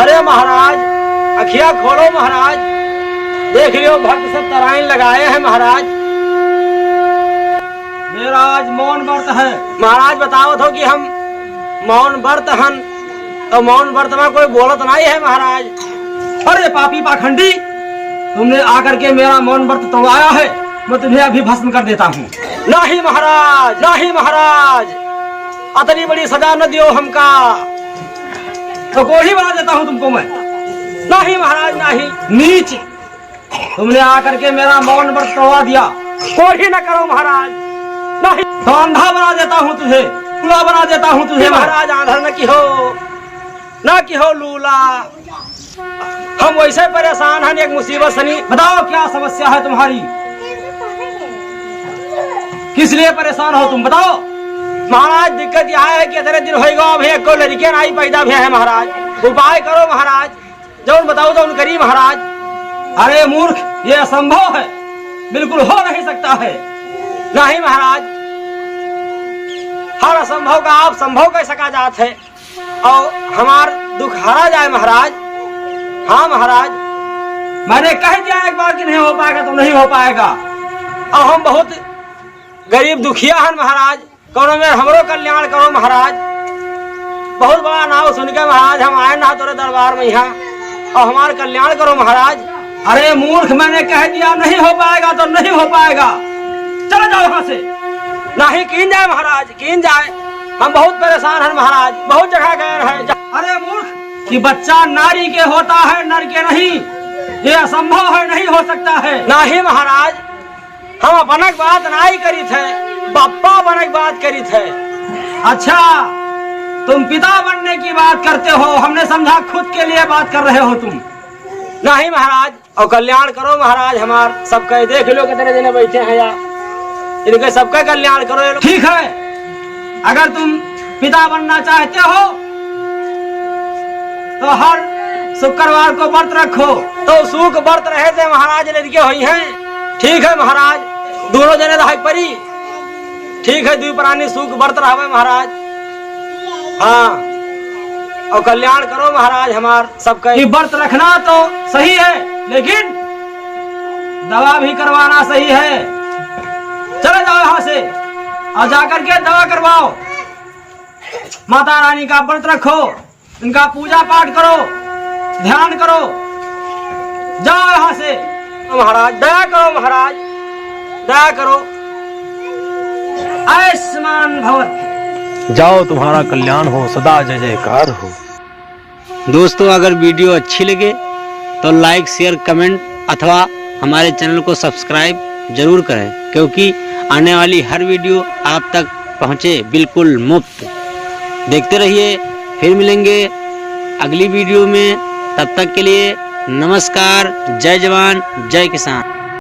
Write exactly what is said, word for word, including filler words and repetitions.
अरे महाराज, अखिया खोलो महाराज, देख लियो भक्त सब तराइन लगाए हैं महाराज। मेरा आज मौन व्रत है। महाराज बतावत हो कि हम मौन व्रत हन, तो मौन व्रत में कोई बोलत नहीं है महाराज। अरे पापी पाखंडी, तुमने आकर के मेरा मौन व्रत तोड़वाया है, मैं तुम्हें अभी भस्म कर देता हूँ। नहीं महाराज, नहीं महाराज, अतनी बड़ी सजा न दियो हमका। तो कोढ़ी बना देता हूँ तुमको मैं। नहीं महाराज, नहीं। नीच, तुमने आकर के मेरा मौन व्रत तोड़वा दिया। कोढ़ी न करो महाराज, नहीं। तो अंधा बना देता हूँ तुझे, लूला बना देता हूँ तुझे नहीं मैं। महाराज, आंधर न किहो, न किहो लूला। हम वैसे परेशान हैं एक मुसीबत सनी। बताओ क्या समस्या है तुम्हारी, किस लिए परेशान हो तुम, बताओ। महाराज, दिक्कत यह है कि इतने दिन होइगा, अभी एको लड़के नहीं पैदा भे हैं महाराज। उपाय करो महाराज, जौन बताओ जौन करी महाराज। अरे मूर्ख, ये असंभव है, बिल्कुल हो नहीं सकता है। नहीं महाराज, हर असंभव का आप संभव कह सका जात है। और हमार दुख हरा जाए महाराज। हाँ महाराज। मैंने कह दिया एक बार कि नहीं हो पाएगा तो नहीं हो पाएगा। और हम बहुत गरीब दुखिया हन महाराज, कौनो में हमरो कल्याण करो महाराज। बहुत बड़ा नाव सुन के महाराज हम आए ना तोरे दरबार में यहाँ, और हमार कल्याण करो महाराज। अरे मूर्ख, मैंने कह दिया नहीं हो पाएगा तो नहीं हो पाएगा, चले जाओ यहाँ से। नहीं कीन जाए महाराज, कीन जाए, हम बहुत परेशान हैं महाराज, बहुत जगह गए हैं। अरे मूर्ख, कि बच्चा नारी के होता है, नर के नहीं, ये असंभव है, नहीं हो सकता है। नहीं महाराज, हम अपनक बात नाई करित है, बप्पा बनक बात करित है। अच्छा, तुम पिता बनने की बात करते हो, हमने समझा खुद के लिए बात कर रहे हो तुम। नहीं महाराज, और कल्याण करो महाराज हमार, सबका देख लो कितने जने बैठे हैं यार, इनके सबका कल्याण करो ये लोग। ठीक है, अगर तुम पिता बनना चाहते हो तो हर शुक्रवार को व्रत रखो। तो सूक व्रत रहे से महाराज लड़के होई हैं। ठीक है महाराज, दोनों जने रहे परी। ठीक है, दुई प्राणी सूक व्रत रहवे महाराज। हाँ, और कल्याण करो महाराज हमार सबका। ये व्रत रखना तो सही है, लेकिन दवा भी करवाना सही है। चले जाओ यहाँ से और जाकर के दवा करवाओ। माता रानी का व्रत रखो, उनका पूजा पाठ करो, ध्यान करो। जाओ यहाँ से। महाराज दया करो, महाराज दया करो। आयुष्मान भवत। जाओ, तुम्हारा कल्याण हो, सदा जय जयकार हो। दोस्तों, अगर वीडियो अच्छी लगे तो लाइक, शेयर, कमेंट अथवा हमारे चैनल को सब्सक्राइब जरूर करें, क्योंकि आने वाली हर वीडियो आप तक पहुँचे बिल्कुल मुफ्त। देखते रहिए, फिर मिलेंगे अगली वीडियो में। तब तक के लिए नमस्कार, जय जवान, जय किसान।